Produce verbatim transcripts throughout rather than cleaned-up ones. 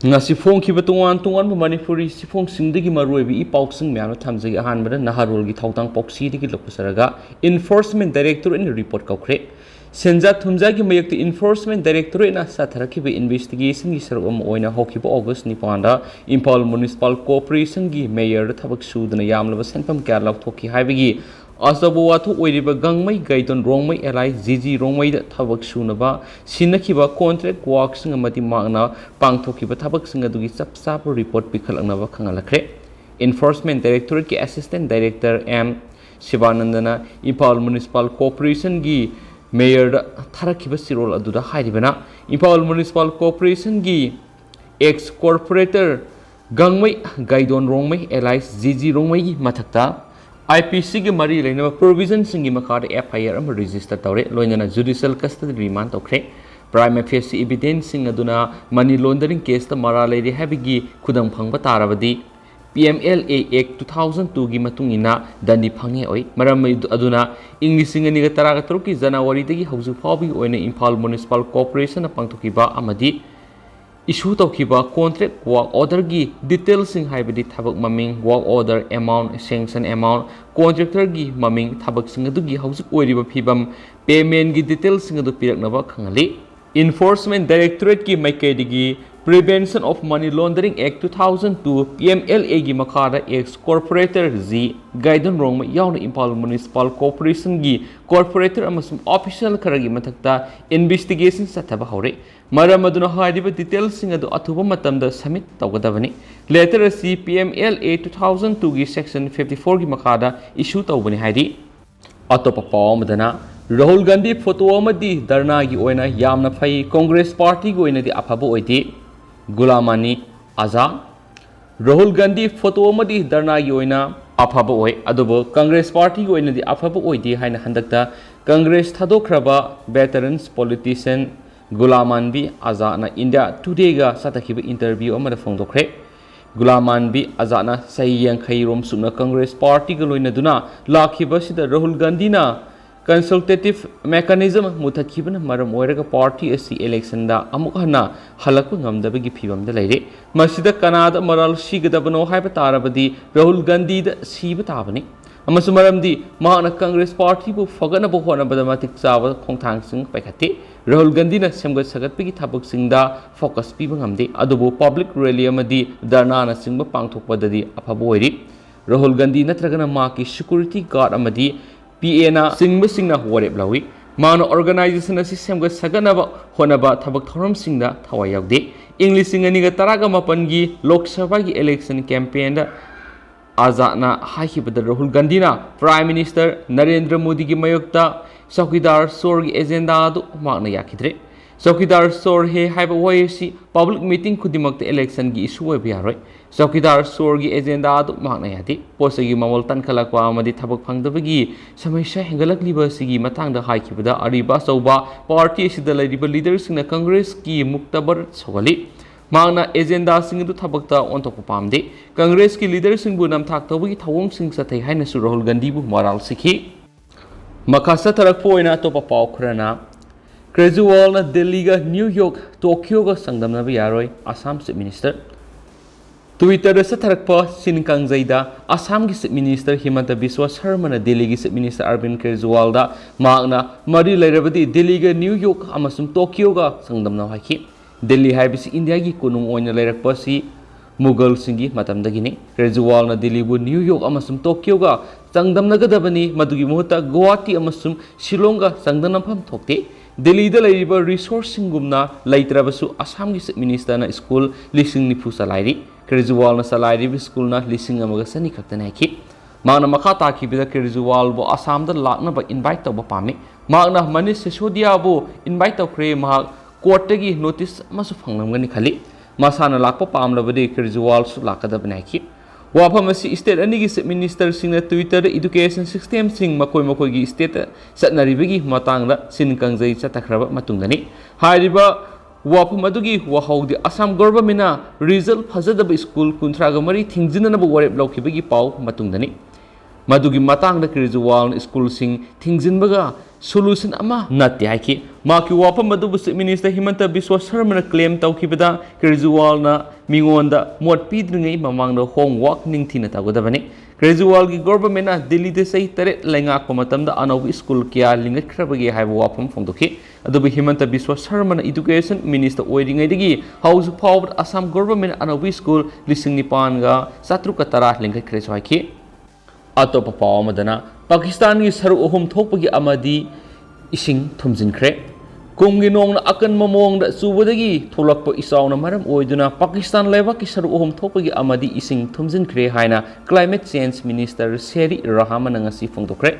ꯉꯁꯤ ꯐꯣꯡꯈꯤꯕ ꯇꯣꯉꯥꯟ ꯇꯣꯉꯥꯟꯕ ꯃꯅꯤꯄꯨꯔꯤ ꯆꯦꯐꯣꯡꯁꯤꯡꯗꯒꯤ ꯃꯔꯨꯑꯣꯏꯕ ꯏ ꯄꯥꯎꯁꯤꯡ ꯃꯌꯥꯝ ꯑꯃ ꯊꯝꯖꯒꯦ꯫ ꯑꯍꯥꯟꯕꯗ ꯅꯍꯥꯔꯣꯜꯒꯤ ꯊꯧꯗꯥꯡ ꯄꯥꯎꯆꯦꯗꯒꯤ ꯂꯧꯊꯣꯛꯆꯔꯒ, Enforcement Directorate ꯅ report ꯀꯧꯈ꯭ꯔꯦ꯫ ꯁꯦꯟꯖꯥ ꯊꯨꯝꯖꯥꯒꯤ ꯃꯥꯌꯣꯛꯇ Enforcement Directorate ꯅ ꯆꯠꯊꯔꯛꯈꯤꯕ investigation ꯒꯤ ꯁꯔꯨꯛ ꯑꯃ ꯑꯣꯏꯅ ꯍꯧꯈꯤꯕ August ꯅꯤꯄꯥꯟꯗ ꯏꯝꯐꯥꯜ Municipal Corporation ꯒꯤ Mayor ꯗ ꯊꯕꯛ ꯁꯨꯗꯅ ꯌꯥꯝꯂꯕ ꯁꯦꯟꯐꯝ ꯀꯌꯥ ꯂꯧꯊꯣꯛꯈꯤ ꯍꯥꯏꯕꯒꯤ ꯑꯆꯧꯕ ꯋꯥꯊꯣꯛ ꯑꯣꯏꯔꯤꯕ ꯒꯥꯡꯃꯩ Gaidon Rongmei alias G G ꯔꯣꯡꯃꯩꯗ ꯊꯕꯛ ꯁꯨꯅꯕ ꯁꯤꯟꯅꯈꯤꯕ contract work ꯁꯤꯡ ꯑꯃꯗꯤ ꯃꯍꯥꯛꯅ ꯄꯥꯡꯊꯣꯛꯈꯤꯕ ꯊꯕꯛꯁꯤꯡ ꯑꯗꯨꯒꯤ ꯆꯞ ꯆꯥꯕ report ꯄꯤꯈꯠꯂꯛꯅꯕ ꯈꯪꯍꯜꯂꯛꯈ꯭ꯔꯦ꯫ Enforcement Directorate ꯀꯤ Assistant Director ꯑꯦꯝ ꯁꯤꯕꯥꯅꯟꯗꯅ ꯏꯝꯐꯥꯜ Municipal Corporation ꯒꯤ Mayor ꯗ ꯊꯥꯔꯛꯈꯤꯕ ꯆꯦꯔꯣꯜ ꯑꯗꯨꯗ ꯍꯥꯏꯔꯤꯕꯅ, ꯏꯝꯐꯥꯜ Municipal Corporation ꯒꯤ ex corporator Gangmei Gaidon Rongmei alias G G ꯔꯣꯡꯃꯩꯒꯤ ꯃꯊꯛꯇ I P C ꯒꯤ ꯃꯔꯤ ꯂꯩꯅꯕ provision ꯁꯤꯡꯒꯤ ꯃꯈꯥꯗ F I R ꯑꯃ register ꯇꯧꯔꯦ, ꯂꯣꯏꯅꯅ judicial custody remand ꯇꯧꯈ꯭ꯔꯦ꯫ Prima facie evidence ꯁꯤꯡ ꯑꯗꯨꯅ money laundering case ꯇ ꯃꯔꯥꯜ ꯂꯩꯔꯤ ꯍꯥꯏꯕꯒꯤ ꯈꯨꯗꯝ ꯐꯪꯕ ꯇꯥꯔꯕꯗꯤ, P M L A Act two thousand two ꯒꯤ ꯃꯇꯨꯡ ꯏꯟꯅ ꯗꯟꯗꯤ ꯐꯪꯉꯦ ꯑꯣꯏ꯫ ꯃꯔꯝ ꯑꯗꯨꯅ ꯏꯪ ꯂꯤꯁꯤꯡ ꯑꯅꯤꯒ ꯇꯔꯥꯒ ꯇꯔꯨꯛꯀꯤ ꯖꯅꯋꯥꯔꯤꯗꯒꯤ ꯍꯧꯖꯤꯛ ꯐꯥꯎꯕꯒꯤ ꯑꯣꯏꯅ ꯏꯝꯐꯥꯜ Municipal Corporation ꯅ ꯄꯥꯡꯊꯣꯛꯈꯤꯕ ꯑꯃꯗꯤ issue ꯇꯧꯈꯤꯕ contract work order ꯒꯤ detail ꯁꯤꯡ, ꯍꯥꯏꯕꯗꯤ ꯊꯕꯛ ꯃꯃꯤꯡ, work order amount, sanction amount, contractor ꯒꯤ ꯃꯃꯤꯡ, ꯊꯕꯛꯁꯤꯡ ꯑꯗꯨꯒꯤ ꯍꯧꯖꯤꯛ ꯑꯣꯏꯔꯤꯕ ꯐꯤꯕꯝ, payment ꯒꯤ detail ꯁꯤꯡ ꯑꯗꯨ ꯄꯤꯔꯛꯅꯕ ꯈꯪꯍꯜꯂꯤ꯫ Enforcement Directorate ꯀꯤ ꯃꯥꯏꯀꯩꯗꯒꯤ Prevention of Money Laundering Act two thousand two, P M L A ꯒꯤ ꯃꯈꯥꯗ ex corporator ꯖꯤ ꯒꯥꯏꯗꯣꯟ ꯔꯣꯡꯃꯩ ꯌꯥꯎꯅ ꯏꯝꯐꯥꯜ Municipal Corporation ꯒꯤ corporator ꯑꯃꯁꯨꯡ official ꯈꯔꯒꯤ ꯃꯊꯛꯇ investigation ꯆꯠꯊꯕ ꯍꯧꯔꯦ꯫ ꯃꯔꯝ ꯑꯗꯨꯅ ꯍꯥꯏꯔꯤꯕ detail ꯁꯤꯡ ꯑꯗꯨ ꯑꯊꯨꯕ ꯃꯇꯝꯗ submit ꯇꯧꯒꯗꯕꯅꯤ꯫ Letter ꯑꯁꯤ P M L A two thousand two ꯒꯤ section fifty four ꯒꯤ ꯃꯈꯥꯗ issue ꯇꯧꯕꯅꯤ ꯍꯥꯏꯔꯤ꯫ ꯑꯇꯣꯞꯄ ꯄꯥꯎ ꯑꯃꯗꯅ, ꯔꯥꯍꯨꯜ ꯒꯥꯟꯙꯤ photo ꯑꯃꯗꯤ ꯙꯔꯅꯥꯒꯤ ꯑꯣꯏꯅ ꯌꯥꯝꯅ ꯐꯩ, Congress party ꯒꯤ ꯑꯣꯏꯅꯗꯤ ꯑꯐꯕ ꯑꯣꯏꯗꯦ, ꯒꯨꯂꯥꯝ ꯃꯅꯤ ꯑꯖꯥꯗ꯫ ꯔꯥꯍꯨꯜ ꯒꯥꯟꯙꯤ photo ꯑꯃꯗꯤ ꯙꯔꯅꯥꯒꯤ ꯑꯣꯏꯅ ꯑꯐꯕ ꯑꯣꯏ, ꯑꯗꯨꯕꯨ Congress party ꯒꯤ ꯑꯣꯏꯅꯗꯤ ꯑꯐꯕ ꯑꯣꯏꯗꯦ ꯍꯥꯏꯅ ꯍꯟꯗꯛꯇ Congress ꯊꯥꯗꯣꯛꯈ꯭ꯔꯕ veterans politician Ghulam ꯃꯟꯕꯤ ꯑꯖꯥꯗꯅ India Today ꯒ ꯆꯠꯊꯈꯤꯕ interview ꯑꯃꯗ ꯐꯣꯡꯗꯣꯛꯈ꯭ꯔꯦ꯫ ꯒꯨꯂꯥꯝ ꯃꯟꯕꯤ ꯑꯖꯥꯗꯅ ꯆꯍꯤ ꯌꯥꯡꯈꯩ ꯔꯣꯝ ꯆꯨꯞꯅ Congress party ꯒ ꯂꯣꯏꯅꯗꯨꯅ ꯂꯥꯛꯈꯤꯕ ꯑꯁꯤꯗ ꯔꯥꯍꯨꯜ ꯒꯥꯟꯙꯤꯅ Consultative mechanism ꯃꯨꯊꯠꯈꯤꯕꯅ ꯃꯔꯝ ꯑꯣꯏꯔꯒ party ꯑꯁꯤ election ꯗ ꯑꯃꯨꯛ ꯍꯟꯅ ꯍꯜꯂꯛꯄ ꯉꯝꯗꯕꯒꯤ ꯐꯤꯚꯝꯗ ꯂꯩꯔꯦ꯫ ꯃꯁꯤꯗ ꯀꯅꯥꯗ ꯃꯔꯥꯜ ꯁꯤꯒꯗꯕꯅꯣ ꯍꯥꯏꯕ ꯇꯥꯔꯕꯗꯤ ꯔꯥꯍꯨꯜ ꯒꯥꯟꯙꯤꯗ ꯁꯤꯕ ꯇꯥꯕꯅꯤ꯫ ꯑꯃꯁꯨꯡ ꯃꯔꯝꯗꯤ ꯃꯍꯥꯛꯅ Congress party ꯕꯨ ꯐꯒꯠꯅꯕ ꯍꯣꯠꯅꯕꯗ ꯃꯇꯤꯛ ꯆꯥꯕ ꯈꯣꯡꯊꯥꯡꯁꯤꯡ ꯄꯥꯏꯈꯠꯇꯦ꯫ ꯔꯥꯍꯨꯜ ꯒꯥꯟꯙꯤꯅ ꯁꯦꯝꯒꯠ ꯁꯥꯒꯠꯄꯒꯤ ꯊꯕꯛꯁꯤꯡꯗ focus ꯄꯤꯕ ꯉꯝꯗꯦ, ꯑꯗꯨꯕꯨ public rally ꯑꯃꯗꯤ ꯙꯔꯅꯥꯅꯆꯤꯡꯕ ꯄꯥꯡꯊꯣꯛꯄꯗꯗꯤ ꯑꯐꯕ ꯑꯣꯏꯔꯤ꯫ ꯔꯥꯍꯨꯜ ꯒꯥꯟꯙꯤ ꯅꯠꯇ꯭ꯔꯒꯅ ꯃꯍꯥꯛꯀꯤ security guard ꯑꯃꯗꯤ P A ꯅ ꯆꯤꯡꯕꯁꯤꯡꯅ ꯋꯥꯔꯦꯞ ꯂꯧꯏ꯫ ꯃꯍꯥꯛꯅ organization ꯑꯁꯤ ꯁꯦꯝꯒꯠ ꯁꯥꯒꯠꯅꯕ ꯍꯣꯠꯅꯕ ꯊꯕꯛ ꯊꯧꯔꯝꯁꯤꯡꯗ ꯊꯋꯥꯏ ꯌꯥꯎꯗꯦ꯫ ꯏꯪ ꯂꯤꯁꯤꯡ ꯑꯅꯤꯒ ꯇꯔꯥꯒ ꯃꯥꯄꯟꯒꯤ ꯂꯣꯛ ꯁꯚꯥꯒꯤ election campaign ꯗ ꯑꯖꯥꯗꯅ ꯍꯥꯏꯈꯤꯕꯗ ꯔꯥꯍꯨꯜ ꯒꯥꯟꯙꯤꯅ Prime Minister ꯅꯔꯦꯟꯗ꯭ꯔ ꯃꯣꯗꯤꯒꯤ ꯃꯥꯌꯣꯛꯇ ꯆꯧꯀꯤꯗꯥꯔ ꯆꯣꯔꯒꯤ agenda ꯑꯗꯨ ꯃꯍꯥꯛꯅ ꯌꯥꯈꯤꯗ꯭ꯔꯦ꯫ ꯆꯧꯀꯤꯗꯥꯔ ꯆꯣꯔ ꯍꯦ ꯍꯥꯏꯕ ꯋꯥꯍꯩ ꯑꯁꯤ public meeting ꯈꯨꯗꯤꯡꯃꯛꯇ election ꯒꯤ issue ꯑꯣꯏꯕ ꯌꯥꯔꯣꯏ꯫ ꯆꯧꯀꯤꯗꯥꯔ ꯆꯣꯔꯒꯤ agenda ꯑꯗꯨ ꯃꯍꯥꯛꯅ ꯌꯥꯗꯦ꯫ ꯄꯣꯠ ꯆꯩꯒꯤ ꯃꯃꯜ ꯇꯥꯡꯈꯠꯂꯛꯄ ꯑꯃꯗꯤ ꯊꯕꯛ ꯐꯪꯗꯕꯒꯤ ꯁꯃꯁ꯭ꯌꯥ ꯍꯦꯟꯒꯠꯂꯛꯂꯤꯕ ꯑꯁꯤꯒꯤ ꯃꯇꯥꯡꯗ ꯍꯥꯏꯈꯤꯕꯗ ꯑꯔꯤꯕ ꯑꯆꯧꯕ party ꯑꯁꯤꯗ ꯂꯩꯔꯤꯕ leader ꯁꯤꯡꯅ Congress ꯀꯤ ꯃꯨꯛꯇꯕꯔ ꯁꯧꯍꯜꯂꯤ꯫ ꯃꯍꯥꯛꯅ agenda ꯁꯤꯡ ꯑꯗꯨ ꯊꯕꯛꯇ ꯑꯣꯟꯊꯣꯛꯄ ꯄꯥꯝꯗꯦ꯫ Congress ꯀꯤ leader ꯁꯤꯡꯕꯨ ꯅꯝꯊꯥꯛ ꯇꯧꯕꯒꯤ ꯊꯧꯑꯣꯡꯁꯤꯡ ꯆꯠꯊꯩ ꯍꯥꯏꯅꯁꯨ ꯔꯥꯍꯨꯜ ꯒꯥꯟꯙꯤꯕꯨ ꯃꯔꯥꯜ ꯁꯤꯈꯤ꯫ ꯃꯈꯥ ꯆꯠꯊꯔꯛꯄ ꯑꯣꯏꯅ ꯑꯇꯣꯞꯄ ꯄꯥꯎ ꯈꯔꯅ, ꯀꯦꯖ꯭ꯔꯤꯋꯥꯜꯅ ꯗꯦꯜꯂꯤꯒ ꯅ꯭ꯌꯨ ꯌꯣꯔꯛ, ꯇꯣꯀꯤꯌꯣꯒ ꯆꯥꯡꯗꯝꯅꯕ ꯌꯥꯔꯣꯏ, ꯑꯁꯥꯝ Chief Minister꯫ Twitter ꯗ ꯆꯠꯊꯔꯛꯄ ꯁꯤꯟ ꯀꯥꯡꯖꯩꯗ ꯑꯁꯥꯝꯒꯤ Chief Minister ꯍꯤꯃꯟꯇ ꯕꯤꯁ꯭ꯋ ꯁꯔꯃꯅ ꯗꯦꯜꯂꯤꯒꯤ Chief Minister ꯑꯔꯕꯤꯟ ꯀꯦꯖ꯭ꯔꯤꯋꯥꯜꯗ ꯃꯍꯥꯛꯅ ꯃꯔꯤ ꯂꯩꯔꯕꯗꯤ ꯗꯦꯜꯂꯤꯒ ꯅ꯭ꯌꯨ ꯌꯣꯔꯛ ꯑꯃꯁꯨꯡ ꯇꯣꯀꯤꯌꯣꯒ ꯆꯥꯡꯗꯝꯅꯧ ꯍꯥꯏꯈꯤ꯫ ꯗꯦꯜꯂꯤ ꯍꯥꯏꯕꯁꯤ ꯏꯟꯗꯤꯌꯥꯒꯤ ꯀꯣꯅꯨꯡ ꯑꯣꯏꯅ ꯂꯩꯔꯛꯄ ꯑꯁꯤ ꯃꯨꯒꯜꯁꯤꯡꯒꯤ ꯃꯇꯝꯗꯒꯤꯅꯤ꯫ ꯀꯦꯖ꯭ꯔꯤꯋꯥꯜꯅ ꯗꯦꯜꯂꯤꯕꯨ ꯅ꯭ꯌꯨ ꯌꯣꯔꯛ ꯑꯃꯁꯨꯡ ꯇꯣꯀꯤꯌꯣꯒ ꯆꯥꯡꯗꯝꯅꯒꯗꯕꯅꯤ, ꯃꯗꯨꯒꯤ ꯃꯍꯨꯠꯇ ꯒꯨꯋꯥꯍꯥꯇꯤ ꯑꯃꯁꯨꯡ ꯁꯤꯂꯣꯡꯒ ꯆꯥꯡꯗꯝꯅꯐꯝ ꯊꯣꯛꯇꯦ꯫ ꯗꯦꯜꯂꯤꯗ ꯂꯩꯔꯤꯕ resource ꯁꯤꯡꯒꯨꯝꯅ ꯂꯩꯇ꯭ꯔꯕꯁꯨ ꯑꯁꯥꯝꯒꯤ Chief Minister ꯅ school ꯂꯤꯁꯤꯡ ꯅꯤꯐꯨ ꯆꯂꯥꯏꯔꯤ꯫ ꯀꯦꯖ꯭ꯔꯤꯋꯥꯜꯅ ꯆꯂꯥꯏꯔꯤꯕ school ꯅ ꯂꯤꯁꯤꯡ ꯑꯃꯒ ꯆꯅꯤ ꯈꯛꯇꯅꯤ ꯍꯥꯏꯈꯤ꯫ ꯃꯍꯥꯛꯅ ꯃꯈꯥ ꯇꯥꯈꯤꯕꯗ ꯀꯦꯖ꯭ꯔꯤꯋꯥꯜꯕꯨ ꯑꯁꯥꯝꯗ ꯂꯥꯛꯅꯕ invite ꯇꯧꯕ ꯄꯥꯝꯃꯤ꯫ ꯃꯍꯥꯛꯅ ꯃꯅꯤꯁ ꯁꯤꯁꯣꯗꯤꯌꯥꯕꯨ invite ꯇꯧꯈ꯭ꯔꯦ, ꯃꯍꯥꯛ court ꯇꯒꯤ notice ꯑꯃꯁꯨ ꯐꯪꯂꯝꯒꯅꯤ ꯈꯜꯂꯤ꯫ ꯃꯁꯥꯅ ꯂꯥꯛꯄ ꯄꯥꯝꯂꯕꯗꯤ ꯀꯦꯖ꯭ꯔꯤꯋꯥꯜꯁꯨ ꯂꯥꯛꯀꯗꯕꯅꯤ ꯍꯥꯏꯈꯤ꯫ ꯋꯥꯐꯝ ꯑꯁꯤ state ꯑꯅꯤꯒꯤ Chief Minister ꯁꯤꯡꯅ Twitter ꯗ education system ꯁꯤꯡ ꯃꯈꯣꯏ ꯃꯈꯣꯏꯒꯤ state ꯇ ꯆꯠꯅꯔꯤꯕꯒꯤ ꯃꯇꯥꯡꯗ ꯁꯤꯟ ꯀꯥꯡꯖꯩ ꯆꯠꯊꯈ꯭ꯔꯕ ꯃꯇꯨꯡꯗꯅꯤ꯫ ꯍꯥꯏꯔꯤꯕ ꯋꯥꯐꯝ ꯑꯗꯨꯒꯤ ꯋꯥꯍꯧꯗꯤ ꯑꯁꯥꯝ government ꯅ result ꯐꯖꯗꯕ school ꯀꯨꯟꯊ꯭ꯔꯥꯒ ꯃꯔꯤ ꯊꯤꯡꯖꯤꯟꯅꯅꯕ ꯋꯥꯔꯦꯞ ꯂꯧꯈꯤꯕꯒꯤ ꯄꯥꯎ ꯃꯇꯨꯡꯗꯅꯤ꯫ ꯃꯗꯨꯒꯤ ꯃꯇꯥꯡꯗ ꯀꯦꯖꯔꯤꯋꯥꯜꯅ ꯁ꯭ꯀꯨꯜꯁꯤꯡ ꯊꯤꯡꯖꯤꯟꯕꯒ solution ꯑꯃ ꯅꯠꯇꯦ ꯍꯥꯏꯈꯤ꯫ ꯃꯍꯥꯛꯀꯤ ꯋꯥꯐꯝ ꯑꯗꯨꯕꯨ Chief Minister ꯍꯤꯃꯟꯇ ꯕꯤꯁ꯭ꯋ ꯁꯔꯃꯅ claim ꯇꯧꯈꯤꯕꯗ ꯀꯦꯖꯔꯤꯋꯥꯜꯅ ꯃꯤꯉꯣꯟꯗ ꯃꯣꯠ ꯄꯤꯗ꯭ꯔꯤꯉꯩ ꯃꯃꯥꯡꯗ homework ꯅꯤꯡꯊꯤꯅ ꯇꯧꯒꯗꯕꯅꯤ꯫ ꯀꯦꯖꯔꯤꯋꯥꯜꯒꯤ governmentꯅ ꯗꯤꯜꯂꯤꯗ ꯆꯍꯤ ꯇꯔꯦꯠ ꯂꯩꯉꯥꯛꯄ ꯃꯇꯝꯗ ꯑꯅꯧꯕ ꯁ꯭ꯀꯨꯜ ꯀꯌꯥ ꯂꯤꯡꯈꯠꯈ꯭ꯔꯕꯒꯦ ꯍꯥꯏꯕ ꯋꯥꯐꯝ ꯐꯣꯡꯗꯣꯛꯈꯤ꯫ ꯑꯗꯨꯕꯨ ꯍꯤꯃꯟꯇ ꯕꯤꯁ꯭ꯋ ꯁꯔꯃꯅ education minister ꯑꯣꯏꯔꯤꯉꯩꯗꯒꯤ ꯍꯧꯖꯤꯛ ꯐꯥꯎꯕꯗ ꯑꯁꯥꯝ governmentꯅ ꯑꯅꯧꯕ ꯁ꯭ꯀꯨꯜ ꯂꯤꯁꯤꯡ ꯅꯤꯄꯥꯟꯒ ꯆꯥꯇ꯭ꯔꯨꯛꯀ ꯇꯔꯥ ꯂꯤꯡꯈꯠꯈ꯭ꯔꯦꯁꯨ ꯍꯥꯏꯈꯤ꯫ ꯑꯇꯣꯞꯄ ꯄꯥꯎ ꯑꯃꯗꯅ, ꯄꯥꯀꯤꯁꯇꯥꯟꯒꯤ ꯁꯔꯨꯛ ꯑꯍꯨꯝ ꯊꯣꯛꯄꯒꯤ ꯑꯃꯗꯤ ꯏꯁꯤꯡ ꯊꯨꯝꯖꯤꯟꯈ꯭ꯔꯦ꯫ ꯀꯨꯝꯒꯤ ꯅꯣꯡꯅ ꯑꯀꯟꯕ ꯃꯑꯣꯡꯗ ꯆꯨꯕꯗꯒꯤ ꯊꯣꯛꯂꯛꯄ ꯏꯆꯥꯎꯅ ꯃꯔꯝ ꯑꯣꯏꯗꯨꯅ ꯄꯥꯀꯤꯁꯇꯥꯟ ꯂꯩꯕꯥꯛꯀꯤ ꯁꯔꯨꯛ ꯑꯍꯨꯝ ꯊꯣꯛꯄꯒꯤ ꯑꯃꯗꯤ ꯏꯁꯤꯡ ꯊꯨꯝꯖꯤꯟꯈ꯭ꯔꯦ ꯍꯥꯏꯅ Climate Change Minister ꯁꯦꯔꯤ ꯔꯍꯃꯟꯅ ꯉꯁꯤ ꯐꯣꯡꯗꯣꯛꯈ꯭ꯔꯦ꯫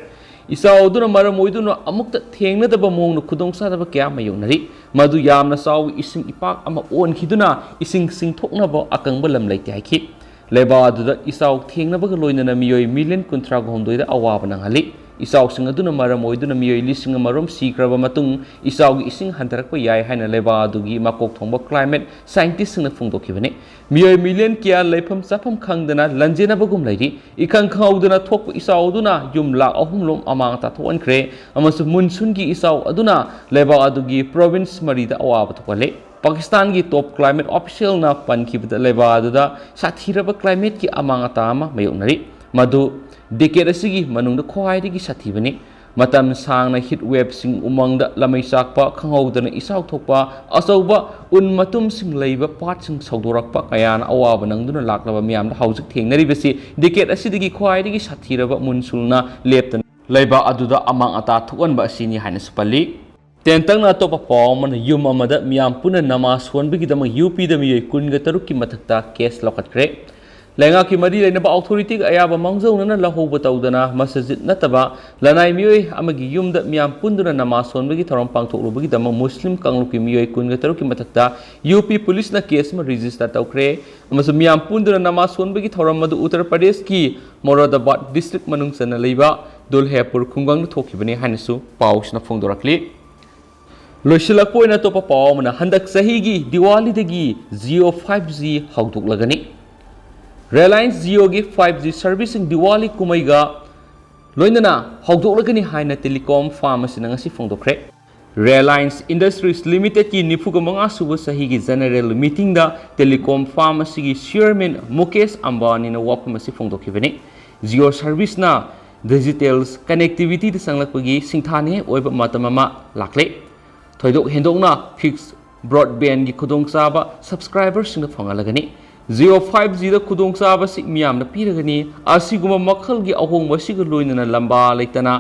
ꯏꯆꯥꯎ ꯑꯗꯨꯅ ꯃꯔꯝ ꯑꯣꯏꯗꯨꯅ ꯑꯃꯨꯛꯇ ꯊꯦꯡꯅꯗꯕ ꯃꯑꯣꯡꯗ ꯈꯨꯗꯣꯡꯆꯥꯗꯕ ꯀꯌꯥ ꯃꯥꯌꯣꯛꯅꯔꯤ꯫ ꯃꯗꯨ ꯌꯥꯝꯅ ꯆꯥꯎꯕ ꯏꯁꯤꯡ ꯏꯄꯥꯛ ꯑꯃ ꯑꯣꯟꯈꯤꯗꯨꯅ ꯏꯁꯤꯡ ꯆꯤꯡꯊꯣꯛꯅꯕ ꯑꯀꯪꯕ ꯂꯝ ꯂꯩꯇꯦ ꯍꯥꯏꯈꯤ꯫ ꯂꯩꯕꯥꯛ ꯑꯗꯨꯗ ꯏꯆꯥꯎ ꯊꯦꯡꯅꯕꯒ ꯂꯣꯏꯅꯅ ꯃꯤꯑꯣꯏ ꯃꯤꯂꯤꯌꯟ ꯀꯨꯟꯊ꯭ꯔꯥꯒ ꯍꯨꯝꯗꯣꯏꯗ ꯑꯋꯥꯕ ꯅꯪꯍꯜꯂꯤ꯫ ꯏꯆꯥꯎꯁꯤꯡ ꯑꯗꯨꯅ ꯃꯔꯝ ꯑꯣꯏꯗꯨꯅ ꯃꯤꯑꯣꯏ ꯂꯤꯁꯤꯡ ꯑꯃꯔꯣꯝ ꯁꯤꯈ꯭ꯔꯕ ꯃꯇꯨꯡ, ꯏꯆꯥꯎꯒꯤ ꯏꯁꯤꯡ ꯍꯟꯊꯔꯛꯄ ꯌꯥꯏ ꯍꯥꯏꯅ ꯂꯩꯕꯥꯛ ꯑꯗꯨꯒꯤ ꯃꯀꯣꯛ ꯊꯣꯡꯕ climate scientistꯁꯤꯡꯅ ꯐꯣꯡꯗꯣꯛꯈꯤꯕꯅꯤ꯫ ꯃꯤꯑꯣꯏ ꯃꯤꯂꯤꯌꯟ ꯀꯌꯥ ꯂꯩꯐꯝ ꯆꯥꯐꯝ ꯈꯪꯗꯅ ꯂꯟꯖꯦꯟꯅꯕꯒꯨꯝ ꯂꯩꯔꯤ꯫ ꯏꯈꯪ ꯈꯪꯍꯧꯗꯅ ꯊꯣꯛꯄ ꯏꯆꯥꯎ ꯑꯗꯨꯅ ꯌꯨꯝ ꯂꯥꯈ ꯑꯍꯨꯝ ꯂꯣꯝ ꯑꯃꯥꯡ ꯑꯇꯥ ꯊꯣꯛꯍꯟꯈ꯭ꯔꯦ, ꯑꯃꯁꯨꯡ ꯃꯨꯟꯁꯨꯟꯒꯤ ꯏꯆꯥꯎ ꯑꯗꯨꯅ ꯂꯩꯕꯥꯛ ꯑꯗꯨꯒꯤ province ꯃꯔꯤꯗ ꯑꯋꯥꯕ ꯊꯣꯛꯍꯜꯂꯦ꯫ ꯄꯥꯀꯤꯁꯇꯥꯟꯒꯤ top climate officialꯅ ꯄꯟꯈꯤꯕꯗ ꯂꯩꯕꯥꯛ ꯑꯗꯨꯗ ꯁꯥꯊꯤꯔꯕ climateꯀꯤ ꯑꯃꯥꯡ ꯑꯇꯥ ꯑꯃ ꯃꯥꯌꯣꯛꯅꯔꯤ, ꯃꯗꯨ decade ꯑꯁꯤꯒꯤ ꯃꯅꯨꯡꯗ ꯈ꯭ꯋꯥꯏꯗꯒꯤ ꯁꯥꯊꯤꯕꯅꯤ꯫ ꯃꯇꯝ ꯁꯥꯡꯅ heat waveꯁꯤꯡ, ꯎꯃꯪꯗ ꯂꯃꯩ ꯆꯥꯛꯄ, ꯈꯪꯍꯧꯗꯅ ꯏꯆꯥꯎ ꯊꯣꯛꯄ, ꯑꯆꯧꯕ ꯎꯟ ꯃꯇꯨꯝꯁꯤꯡ ꯂꯩꯕ ꯄꯥꯠꯁꯤꯡ ꯁꯧꯗꯣꯔꯛꯄ ꯀꯌꯥꯅ ꯑꯋꯥꯕ ꯅꯪꯗꯨꯅ ꯂꯥꯛꯂꯕ ꯃꯤꯌꯥꯝꯗ ꯍꯧꯖꯤꯛ ꯊꯦꯡꯅꯔꯤꯕꯁꯤ decade ꯑꯁꯤꯗꯒꯤ ꯈ꯭ꯋꯥꯏꯗꯒꯤ ꯁꯥꯊꯤꯔꯕ ꯃꯨꯟꯁꯨꯟꯅ ꯂꯦꯞꯇꯅ ꯂꯩꯕꯥꯛ ꯑꯗꯨꯗ ꯑꯃꯥꯡ ꯑꯇꯥ ꯊꯣꯛꯍꯟꯕ ꯑꯁꯤꯅꯤ ꯍꯥꯏꯅꯁꯨ ꯄꯜꯂꯤ꯫ ꯇꯦꯟꯇꯛꯅ ꯑꯇꯣꯞꯄ ꯄꯥꯎ ꯑꯃꯅ, ꯌꯨꯝ ꯑꯃꯗ ꯃꯤꯌꯥꯝ ꯄꯨꯟꯅ ꯅꯃꯥꯖ ꯁꯣꯟꯕꯒꯤꯗꯃꯛ UPꯗ ꯃꯤꯑꯣꯏ ꯀꯨꯟꯒ ꯇꯔꯨꯛꯀꯤ ꯃꯊꯛꯇ case ꯂꯧꯈꯠꯈ꯭ꯔꯦ꯫ ꯂꯩꯉꯥꯛꯀꯤ ꯃꯔꯤ ꯂꯩꯅꯕ authorityꯒ ꯑꯌꯥꯕ ꯃꯥꯡꯖꯧꯅꯅ ꯂꯧꯍꯧꯕ ꯇꯧꯗꯅ ꯃꯁꯖꯤꯗ ꯅꯠꯇꯕ ꯂꯅꯥꯏ ꯃꯤꯑꯣꯏ ꯑꯃꯒꯤ ꯌꯨꯝꯗ ꯃꯤꯌꯥꯝ ꯄꯨꯟꯗꯨꯅ ꯅꯃꯥꯖ ꯁꯣꯟꯕꯒꯤ ꯊꯧꯔꯝ ꯄꯥꯡꯊꯣꯛꯂꯨꯕꯒꯤꯗꯃꯛ ꯃꯨꯁꯂꯤꯝ ꯀꯥꯡꯂꯨꯞꯀꯤ ꯃꯤꯑꯣꯏ ꯀꯨꯟꯒ ꯇꯔꯨꯛꯀꯤ ꯃꯊꯛꯇ UP policeꯅ case ꯑꯃ register ꯇꯧꯈ꯭ꯔꯦ, ꯑꯃꯁꯨꯡ ꯃꯤꯌꯥꯝ ꯄꯨꯟꯗꯨꯅ ꯅꯃꯥꯖ ꯁꯣꯟꯕꯒꯤ ꯊꯧꯔꯝ ꯑꯗꯨ ꯎꯠꯇꯔ ꯄ꯭ꯔꯗꯦꯁꯀꯤ ꯃꯣꯔꯥꯗꯥꯕꯥꯗ district ꯃꯅꯨꯡ ꯆꯟꯅ ꯂꯩꯕ ꯗꯨꯜꯍꯦꯄꯨꯔ ꯈꯨꯡꯒꯪꯗ ꯊꯣꯛꯈꯤꯕꯅꯤ ꯍꯥꯏꯅꯁꯨ ꯄꯥꯎꯁꯤꯅ ꯐꯣꯡꯗꯣꯔꯛꯂꯤ꯫ ꯂꯣꯏꯁꯤꯜꯂꯛꯄ ꯑꯣꯏꯅ ꯑꯇꯣꯞꯄ ꯄꯥꯎ ꯑꯃꯅ, ꯍꯟꯗꯛ ꯆꯍꯤꯒꯤ ꯗꯤꯋꯥꯂꯤꯗꯒꯤ Jio five G ꯍꯧꯗꯣꯛꯂꯒꯅꯤ꯫ Reliance Jioꯒꯤ five G servicing Diwali ꯀꯨꯝꯍꯩꯒ ꯂꯣꯏꯅꯅ ꯍꯧꯗꯣꯛꯂꯒꯅꯤ ꯍꯥꯏꯅ Telecom Firm ꯑꯁꯤꯅ ꯉꯁꯤ ꯐꯣꯡꯗꯣꯛꯈ꯭ꯔꯦ꯫ Reliance Industries Limitedꯀꯤ ꯅꯤꯐꯨꯒ ꯃꯉꯥ ꯁꯨꯕ ꯆꯍꯤꯒꯤ General Meetingꯗ Telecom Firm ꯑꯁꯤꯒꯤ Chairman ꯃꯨꯀꯦꯁ ꯑꯝꯕꯥꯅꯤꯅ ꯋꯥꯐꯝ ꯑꯁꯤ ꯐꯣꯡꯗꯣꯛꯈꯤꯕꯅꯤ꯫ Jio Serviceꯅ Digital Connectivityꯗ ꯆꯪꯂꯛꯄꯒꯤ ꯁꯤꯡꯊꯥꯅꯤꯡꯉꯥꯏ ꯑꯣꯏꯕ ꯃꯇꯝ ꯑꯃ ꯂꯥꯛꯂꯦ꯫ ꯊꯣꯏꯗꯣꯛ ꯍꯦꯟꯗꯣꯛꯅ fixed broadbandꯒꯤ ꯈꯨꯗꯣꯡꯆꯥꯕ subscriberꯁꯤꯡꯗ ꯐꯪꯍꯜꯂꯒꯅꯤ꯫ Jio five Gꯗ ꯈꯨꯗꯣꯡꯆꯥꯕꯁꯤ ꯃꯤꯌꯥꯝꯅ ꯄꯤꯔꯒꯅꯤ꯫ ꯑꯁꯤꯒꯨꯝꯕ ꯃꯈꯜꯒꯤ ꯑꯍꯣꯡꯕ ꯑꯁꯤꯒ ꯂꯣꯏꯅꯅ ꯂꯝꯕꯥ ꯂꯩꯇꯅ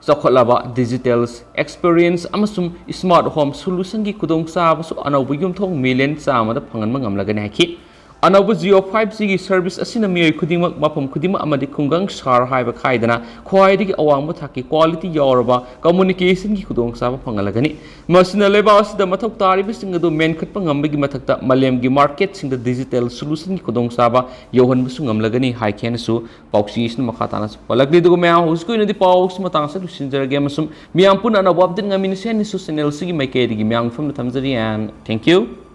ꯆꯥꯎꯈꯠꯂꯕ digital experience ꯑꯃꯁꯨꯡ smart home solutionꯒꯤ ꯈꯨꯗꯣꯡꯆꯥꯕꯁꯨ ꯑꯅꯧꯕ ꯌꯨꯝꯊꯣꯡ million ꯆꯥꯝꯃꯗ ꯐꯪꯍꯟꯕ ꯉꯝꯂꯒꯅꯤ ꯍꯥꯏꯈꯤ꯫ ꯑꯅꯧꯕ Jio five Gꯒꯤ service ꯑꯁꯤꯅ ꯃꯤꯑꯣꯏ ꯈꯨꯗꯤꯡꯃꯛ, ꯃꯐꯝ ꯈꯨꯗꯤꯡꯃꯛ ꯑꯃꯗꯤ ꯈꯨꯡꯒꯪ ꯁꯍꯔ ꯍꯥꯏꯕ ꯈꯥꯏꯗꯅ ꯈ꯭ꯋꯥꯏꯗꯒꯤ ꯑꯋꯥꯡꯕ ꯊꯥꯛꯀꯤ quality ꯌꯥꯎꯔꯕ communicationꯒꯤ ꯈꯨꯗꯣꯡꯆꯥꯕ ꯐꯪꯍꯜꯂꯒꯅꯤ꯫ ꯃꯁꯤꯅ ꯂꯩꯕꯥꯛ ꯑꯁꯤꯗ ꯃꯊꯧ ꯇꯥꯔꯤꯕꯁꯤꯡ ꯑꯗꯨ ꯃꯦꯟꯈꯠꯄ ꯉꯝꯕꯒꯤ ꯃꯊꯛꯇ ꯃꯥꯂꯦꯝꯒꯤ marketꯁꯤꯡꯗ digital solutionꯒꯤ ꯈꯨꯗꯣꯡꯆꯥꯕ ꯌꯧꯍꯟꯕꯁꯨ ꯉꯝꯂꯒꯅꯤ ꯍꯥꯏꯈꯤ ꯍꯥꯏꯅꯁꯨ ꯄꯥꯎꯆꯦ ꯑꯁꯤꯅ ꯃꯈꯥ ꯇꯥꯅ ꯄꯜꯂꯛꯂꯤ꯫ ꯑꯗꯨꯒ ꯃꯌꯥꯝ, ꯍꯧꯖꯤꯛꯀꯤ ꯑꯣꯏꯅꯗꯤ ꯄꯥꯎ ꯑꯁꯤ ꯃꯇꯥꯡ ꯑꯁꯤꯗ ꯂꯣꯏꯁꯤꯟꯖꯔꯒꯦ ꯑꯃꯁꯨꯡ ꯃꯤꯌꯥꯝ ꯄꯨꯟꯅ ꯑꯅꯧꯕ update ꯉꯥꯏꯃꯤꯟꯅꯁꯤ ꯍꯥꯏꯅꯁꯨ channel ꯑꯁꯤꯒꯤ ꯃꯥꯏꯀꯩꯗꯒꯤ ꯃꯌꯥꯝꯒꯤ ꯃꯐꯝꯗ ꯊꯝꯖꯔꯤ and thank you꯫